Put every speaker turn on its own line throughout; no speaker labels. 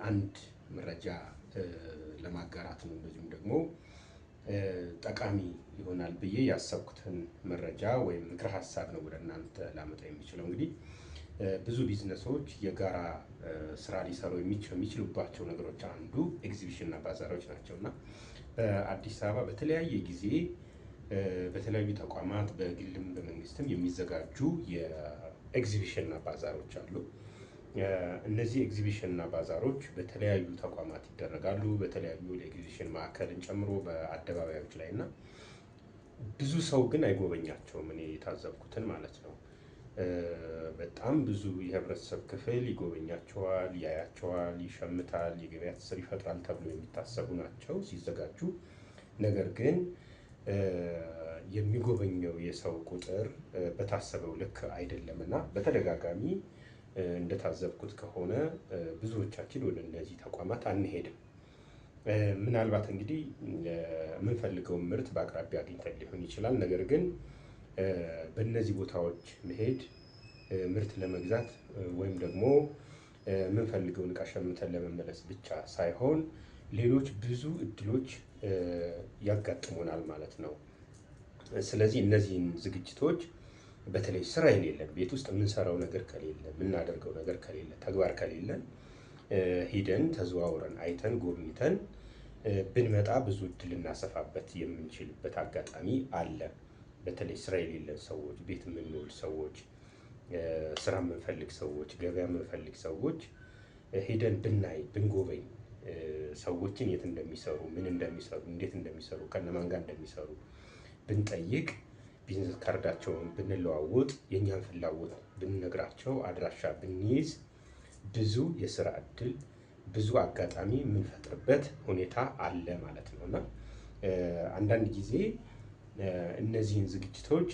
አንድ መረጃ ለማጋራት ነው። እንደዚሁም ደግሞ ጠቃሚ ይሆናል ብዬ ያሰብኩትን መረጃ ወይም ምክረ ሀሳብ ነው ወደ እናንተ ላመጣ የሚችለው። እንግዲህ ብዙ ቢዝነሶች የጋራ ስራ ሊሰሩ የሚችሉባቸው ነገሮች አንዱ ኤግዚቢሽን እና ባዛሮች ናቸው። እና በአዲስ አበባ በተለያየ ጊዜ በተለያዩ ተቋማት በግልም በመንግስትም የሚዘጋጁ የኤግዚቢሽን እና ባዛሮች አሉ። እነዚህ ኤግዚቢሽን እና ባዛሮች በተለያዩ ተቋማት ይደረጋሉ፣ በተለያዩ የኤግዚቢሽን ማዕከልን ጨምሮ በአደባባዮች ላይ፣ እና ብዙ ሰው ግን አይጎበኛቸውም። እኔ የታዘብኩትን ማለት ነው። በጣም ብዙ የህብረተሰብ ክፍል ይጎበኛቸዋል፣ ያያቸዋል፣ ይሸምታል፣ የገበያ ትስስር ይፈጥራል ተብሎ የሚታሰቡ ናቸው ሲዘጋጁ። ነገር ግን የሚጎበኘው የሰው ቁጥር በታሰበው ልክ አይደለም፣ እና በተደጋጋሚ እንደታዘብኩት ከሆነ ብዙዎቻችን ወደ እነዚህ ተቋማት አንሄድም። ምናልባት እንግዲህ የምንፈልገውን ምርት በአቅራቢያ አግኝተን ሊሆን ይችላል። ነገር ግን በእነዚህ ቦታዎች መሄድ ምርት ለመግዛት ወይም ደግሞ የምንፈልገውን እቃ ሸምተን ለመመለስ ብቻ ሳይሆን ሌሎች ብዙ እድሎች ያጋጥሙናል ማለት ነው። ስለዚህ እነዚህን ዝግጅቶች በተለይ ስራ የሌለን፣ ቤት ውስጥ የምንሰራው ነገር ከሌለ፣ የምናደርገው ነገር ከሌለ፣ ተግባር ከሌለን ሂደን ተዘዋውረን አይተን ጎብኝተን ብንመጣ ብዙ እድል ልናሰፋበት የምንችልበት አጋጣሚ አለ። በተለይ ስራ የሌለን ሰዎች፣ ቤት የምንውል ሰዎች፣ ስራ የምንፈልግ ሰዎች፣ ገበያ የምንፈልግ ሰዎች ሄደን ብናይ፣ ብንጎበኝ፣ ሰዎችን የት እንደሚሰሩ፣ ምን እንደሚሰሩ፣ እንዴት እንደሚሰሩ፣ ከነማን ጋር እንደሚሰሩ ብንጠይቅ፣ business card ኣቸውን ብንለዋወጥ፣ የእኛን ፍላጎት ብንነግራቸው፣ አድራሻ ብንይዝ ብዙ የስራ እድል፣ ብዙ አጋጣሚ የምንፈጥርበት ሁኔታ አለ ማለት ነው። እና አንዳንድ ጊዜ እነዚህን ዝግጅቶች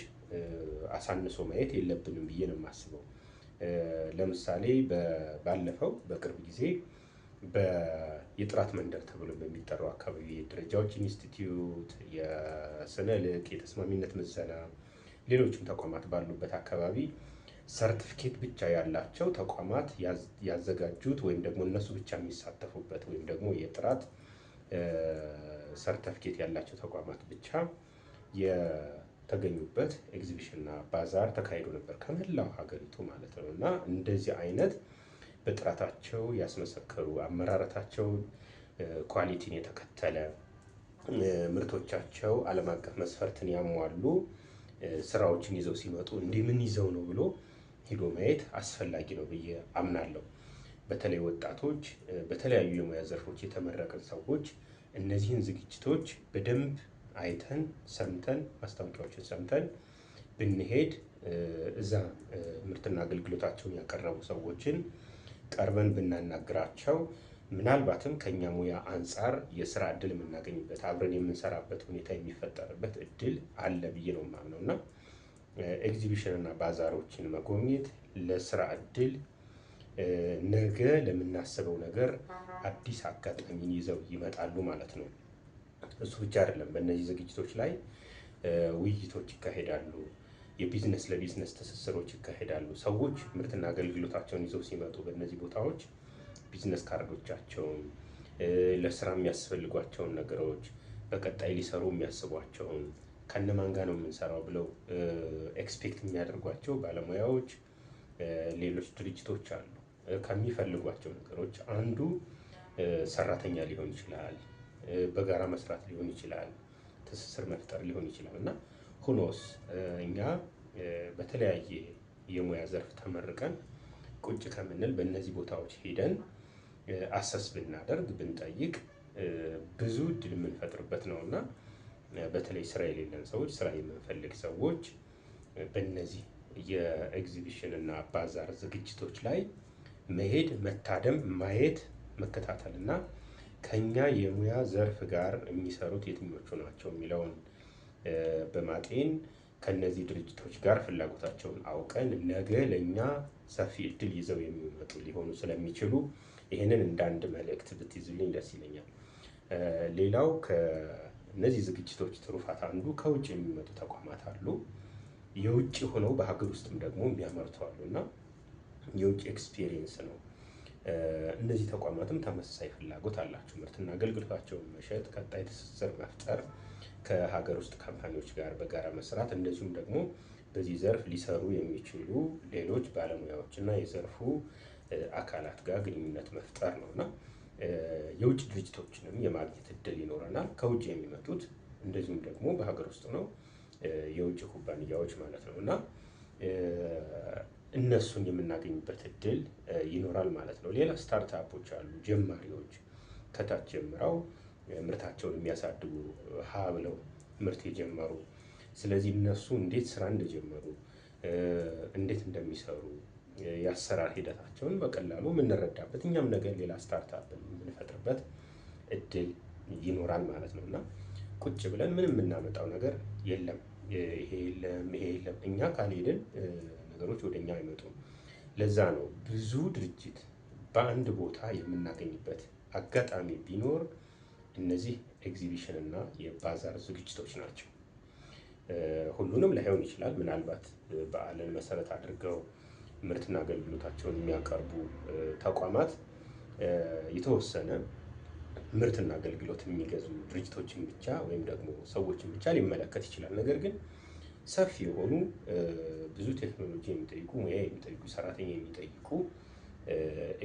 አሳንሶ ማየት የለብንም ብዬ ነው የማስበው። ለምሳሌ ባለፈው በቅርብ ጊዜ የጥራት መንደር ተብሎ በሚጠራው አካባቢ የደረጃዎች ኢንስቲትዩት፣ የስነ ልክ፣ የተስማሚነት ምዘና፣ ሌሎችም ተቋማት ባሉበት አካባቢ ሰርቲፊኬት ብቻ ያላቸው ተቋማት ያዘጋጁት ወይም ደግሞ እነሱ ብቻ የሚሳተፉበት ወይም ደግሞ የጥራት ሰርተፊኬት ያላቸው ተቋማት ብቻ የተገኙበት ኤግዚቢሽን እና ባዛር ተካሂዶ ነበር፣ ከመላው ሀገሪቱ ማለት ነው። እና እንደዚህ አይነት በጥራታቸው ያስመሰከሩ፣ አመራረታቸው quality ን የተከተለ፣ ምርቶቻቸው ዓለም አቀፍ መስፈርትን ያሟሉ ስራዎችን ይዘው ሲመጡ እንዲህ ምን ይዘው ነው ብሎ ሂዶ ማየት አስፈላጊ ነው ብዬ አምናለሁ። በተለይ ወጣቶች፣ በተለያዩ የሙያ ዘርፎች የተመረቅን ሰዎች እነዚህን ዝግጅቶች በደንብ አይተን፣ ሰምተን፣ ማስታወቂያዎችን ሰምተን ብንሄድ፣ እዛ ምርትና አገልግሎታቸውን ያቀረቡ ሰዎችን ቀርበን ብናናግራቸው ምናልባትም ከኛ ሙያ አንጻር የስራ እድል የምናገኝበት፣ አብረን የምንሰራበት ሁኔታ የሚፈጠርበት እድል አለ ብዬ ነው የማምነው። እና ኤግዚቢሽን እና ባዛሮችን መጎብኘት ለስራ እድል፣ ነገ ለምናስበው ነገር አዲስ አጋጣሚን ይዘው ይመጣሉ ማለት ነው። እሱ ብቻ አይደለም። በእነዚህ ዝግጅቶች ላይ ውይይቶች ይካሄዳሉ። የ business ለ business ትስስሮች ይካሄዳሉ። ሰዎች ምርትና አገልግሎታቸውን ይዘው ሲመጡ በእነዚህ ቦታዎች business card ኦቻቸውን፣ ለስራ የሚያስፈልጓቸውን ነገሮች፣ በቀጣይ ሊሰሩ የሚያስቧቸውን፣ ከነማን ጋር ነው የምንሰራው ብለው expect የሚያደርጓቸው ባለሙያዎች፣ ሌሎች ድርጅቶች አሉ። ከሚፈልጓቸው ነገሮች አንዱ ሰራተኛ ሊሆን ይችላል፣ በጋራ መስራት ሊሆን ይችላል፣ ትስስር መፍጠር ሊሆን ይችላል። እና ሁኖስ እኛ በተለያየ የሙያ ዘርፍ ተመርቀን ቁጭ ከምንል በእነዚህ ቦታዎች ሄደን assess ብናደርግ፣ ብንጠይቅ ብዙ እድል የምንፈጥርበት ነው። እና በተለይ ስራ የሌለን ሰዎች፣ ስራ የምንፈልግ ሰዎች በእነዚህ የኤግዚቢሽን እና ባዛር ዝግጅቶች ላይ መሄድ፣ መታደም፣ ማየት፣ መከታተል እና ከኛ የሙያ ዘርፍ ጋር የሚሰሩት የትኞቹ ናቸው የሚለውን በማጤን ከነዚህ ድርጅቶች ጋር ፍላጎታቸውን አውቀን ነገ ለእኛ ሰፊ እድል ይዘው የሚመጡ ሊሆኑ ስለሚችሉ ይህንን እንደ አንድ መልእክት ብትይዙልኝ ደስ ይለኛል። ሌላው ከእነዚህ ዝግጅቶች ትሩፋት አንዱ ከውጭ የሚመጡ ተቋማት አሉ። የውጭ ሆነው በሀገር ውስጥም ደግሞ የሚያመርቱ አሉ፣ እና የውጭ experience ነው። እነዚህ ተቋማትም ተመሳሳይ ፍላጎት አላቸው። ምርትና አገልግሎታቸውን መሸጥ፣ ቀጣይ ትስስር መፍጠር፣ ከሀገር ውስጥ company ዎች ጋር በጋራ መስራት፣ እንደዚሁም ደግሞ በዚህ ዘርፍ ሊሰሩ የሚችሉ ሌሎች ባለሙያዎች እና የዘርፉ አካላት ጋር ግንኙነት መፍጠር ነው። እና የውጭ ድርጅቶችንም የማግኘት እድል ይኖረናል። ከውጭ የሚመጡት እንደዚሁም ደግሞ በሀገር ውስጥ ነው የውጭ ኩባንያዎች ማለት ነው። እና እነሱን የምናገኝበት እድል ይኖራል ማለት ነው። ሌላ startup ኦች አሉ፣ ጀማሪዎች ከታች ጀምረው ምርታቸውን የሚያሳድጉ፣ ሀ ብለው ምርት የጀመሩ። ስለዚህ እነሱ እንዴት ስራ እንደጀመሩ፣ እንዴት እንደሚሰሩ፣ የአሰራር ሂደታቸውን በቀላሉ የምንረዳበት፣ እኛም ነገር ሌላ startup የምንፈጥርበት እድል ይኖራል ማለት ነው። እና ቁጭ ብለን ምንም የምናመጣው ነገር የለም። ይሄ የለም፣ ይሄ የለም። እኛ ካልሄድን ነገሮች ወደ እኛ አይመጡም። ለዛ ነው ብዙ ድርጅት በአንድ ቦታ የምናገኝበት አጋጣሚ ቢኖር እነዚህ ኤግዚቢሽን እና የባዛር ዝግጅቶች ናቸው። ሁሉንም ላይሆን ይችላል። ምናልባት በዓልን መሰረት አድርገው ምርትና አገልግሎታቸውን የሚያቀርቡ ተቋማት የተወሰነ ምርትና አገልግሎት የሚገዙ ድርጅቶችን ብቻ ወይም ደግሞ ሰዎችን ብቻ ሊመለከት ይችላል። ነገር ግን ሰፊ የሆኑ ብዙ ቴክኖሎጂ የሚጠይቁ፣ ሙያ የሚጠይቁ፣ ሰራተኛ የሚጠይቁ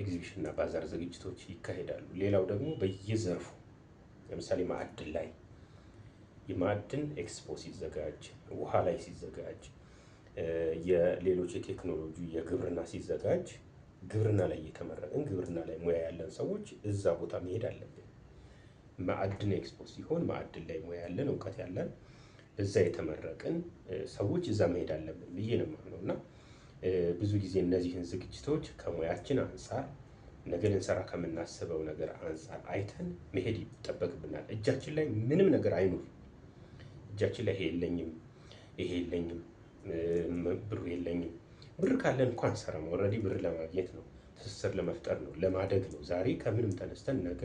ኤግዚቢሽን እና ባዛር ዝግጅቶች ይካሄዳሉ። ሌላው ደግሞ በየዘርፉ ለምሳሌ ማዕድን ላይ የማዕድን ኤክስፖ ሲዘጋጅ፣ ውሃ ላይ ሲዘጋጅ፣ የሌሎች የቴክኖሎጂ የግብርና ሲዘጋጅ፣ ግብርና ላይ እየተመረቅን ግብርና ላይ ሙያ ያለን ሰዎች እዛ ቦታ መሄድ አለብን። ማዕድን ኤክስፖ ሲሆን ማዕድን ላይ ሙያ ያለን፣ እውቀት ያለን፣ እዛ የተመረቅን ሰዎች እዛ መሄድ አለብን ብዬ ነው የማምነው። እና ብዙ ጊዜ እነዚህን ዝግጅቶች ከሙያችን አንፃር፣ ነገ ልንሰራ ከምናስበው ነገር አንፃር አይተን መሄድ ይጠበቅብናል። እጃችን ላይ ምንም ነገር አይኑር። እጃችን ላይ ይሄ የለኝም፣ ይሄ የለኝም፣ ብሩ የለኝም። ብር ካለን እንኳን አንሰራም። Already ብር ለማግኘት ነው፣ ትስስር ለመፍጠር ነው፣ ለማደግ ነው። ዛሬ ከምንም ተነስተን ነገ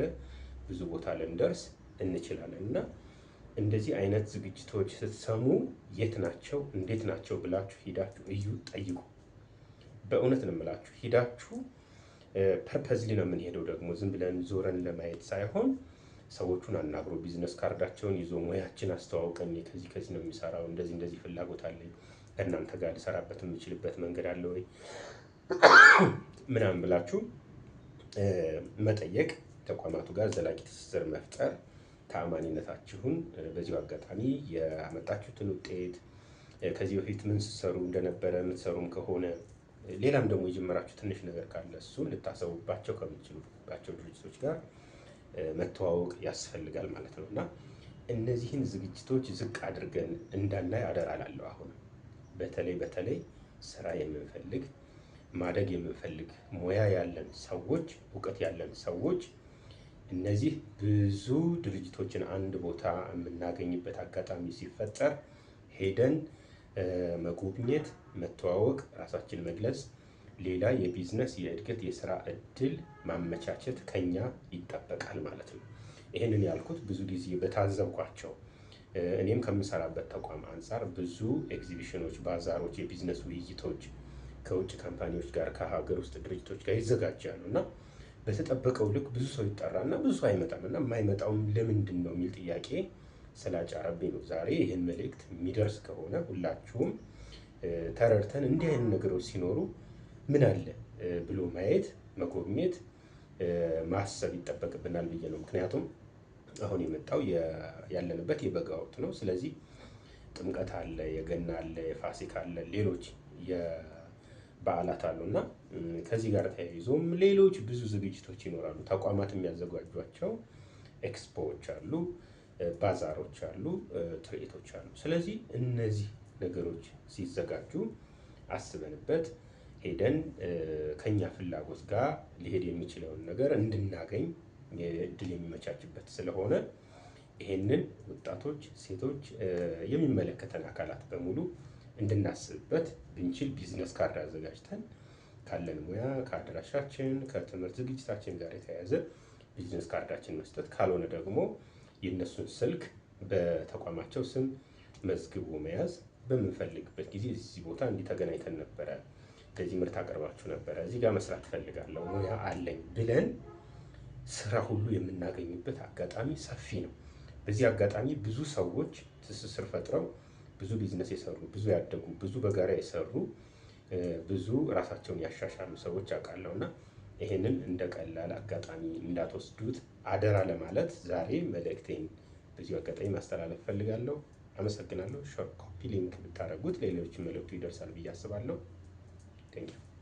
ብዙ ቦታ ልንደርስ እንችላለን። እና እንደዚህ አይነት ዝግጅቶች ስትሰሙ የት ናቸው፣ እንዴት ናቸው ብላችሁ ሂዳችሁ እዩ፣ ጠይቁ። በእውነት ነው የምላችሁ፣ ሂዳችሁ purposely ነው የምንሄደው። ደግሞ ዝም ብለን ዞረን ለማየት ሳይሆን ሰዎቹን አናግሮ፣ business card ኣቸውን ይዞ፣ ሙያችን አስተዋውቀን፣ ከዚህ ከዚህ ነው የሚሰራው፣ እንደዚህ እንደዚህ ፍላጎት አለኝ፣ ከእናንተ ጋር ልሰራበት የምችልበት መንገድ አለ ወይ ምናምን ብላችሁ መጠየቅ፣ ተቋማቱ ጋር ዘላቂ ትስስር መፍጠር፣ ተአማኒነታችሁን በዚሁ አጋጣሚ ያመጣችሁትን ውጤት፣ ከዚህ በፊት ምን ስትሰሩ እንደነበረ የምትሰሩም ከሆነ፣ ሌላም ደግሞ የጀመራችሁ ትንሽ ነገር ካለ እሱን ልታሰቡባቸው ከምትችሉባቸው ድርጅቶች ጋር መተዋወቅ ያስፈልጋል ማለት ነው። እና እነዚህን ዝግጅቶች ዝቅ አድርገን እንዳናይ አደራ እላለሁ። አሁንም በተለይ በተለይ ስራ የምንፈልግ፣ ማደግ የምንፈልግ፣ ሙያ ያለን ሰዎች፣ እውቀት ያለን ሰዎች እነዚህ ብዙ ድርጅቶችን አንድ ቦታ የምናገኝበት አጋጣሚ ሲፈጠር ሄደን መጎብኘት፣ መተዋወቅ፣ ራሳችን መግለጽ፣ ሌላ የቢዝነስ የእድገት የስራ እድል ማመቻቸት ከኛ ይጠበቃል ማለት ነው። ይህንን ያልኩት ብዙ ጊዜ በታዘብኳቸው፣ እኔም ከምሰራበት ተቋም አንፃር ብዙ ኤግዚቢሽኖች፣ ባዛሮች፣ የቢዝነስ ውይይቶች ከውጭ company ዎች ጋር ከሀገር ውስጥ ድርጅቶች ጋር ይዘጋጃሉ። እና በተጠበቀው ልክ ብዙ ሰው ይጠራና ብዙ ሰው አይመጣም። እና የማይመጣውም ለምንድን ነው የሚል ጥያቄ ስላጫረብኝ ነው። ዛሬ ይህን መልእክት የሚደርስ ከሆነ ሁላችሁም ተረድተን እንዲህ አይነት ነገሮች ሲኖሩ ምን አለ ብሎ ማየት፣ መጎብኘት፣ ማሰብ ይጠበቅብናል ብዬ ነው። ምክንያቱም አሁን የመጣው ያለንበት የበጋ ወቅት ነው። ስለዚህ ጥምቀት አለ፣ የገና አለ፣ የፋሲካ አለ፣ ሌሎች በዓላት አሉ። እና ከዚህ ጋር ተያይዞም ሌሎች ብዙ ዝግጅቶች ይኖራሉ። ተቋማት የሚያዘጋጇቸው ኤክስፖዎች አሉ፣ ባዛሮች አሉ፣ ትርኢቶች አሉ። ስለዚህ እነዚህ ነገሮች ሲዘጋጁ አስበንበት ሄደን ከኛ ፍላጎት ጋር ሊሄድ የሚችለውን ነገር እንድናገኝ እድል የሚመቻችበት ስለሆነ ይሄንን ወጣቶች፣ ሴቶች፣ የሚመለከተን አካላት በሙሉ እንድናስብበት፣ ብንችል business card አዘጋጅተን ካለን ሙያ፣ ከአድራሻችን፣ ከትምህርት ዝግጅታችን ጋር የተያያዘ business card ኣችን መስጠት፣ ካልሆነ ደግሞ የእነሱን ስልክ በተቋማቸው ስም መዝግቦ መያዝ፣ በምንፈልግበት ጊዜ እዚህ ቦታ እንዲህ ተገናኝተን ነበረ፣ እንደዚህ ምርት አቅርባችሁ ነበረ፣ እዚህ ጋር መስራት እፈልጋለሁ፣ ሙያ አለኝ ብለን ስራ ሁሉ የምናገኝበት አጋጣሚ ሰፊ ነው። በዚህ አጋጣሚ ብዙ ሰዎች ትስስር ፈጥረው ብዙ ቢዝነስ የሰሩ፣ ብዙ ያደጉ፣ ብዙ በጋራ የሰሩ፣ ብዙ ራሳቸውን ያሻሻሉ ሰዎች አውቃለሁ። እና ይሄንን እንደ ቀላል አጋጣሚ እንዳትወስዱት አደራ ለማለት ዛሬ መልእክቴን በዚሁ አጋጣሚ ማስተላለፍ እፈልጋለሁ። አመሰግናለሁ። Share፣ copy link ብታደርጉት ሌሎች መልእክቱ ይደርሳል ብዬ አስባለሁ። Thank you.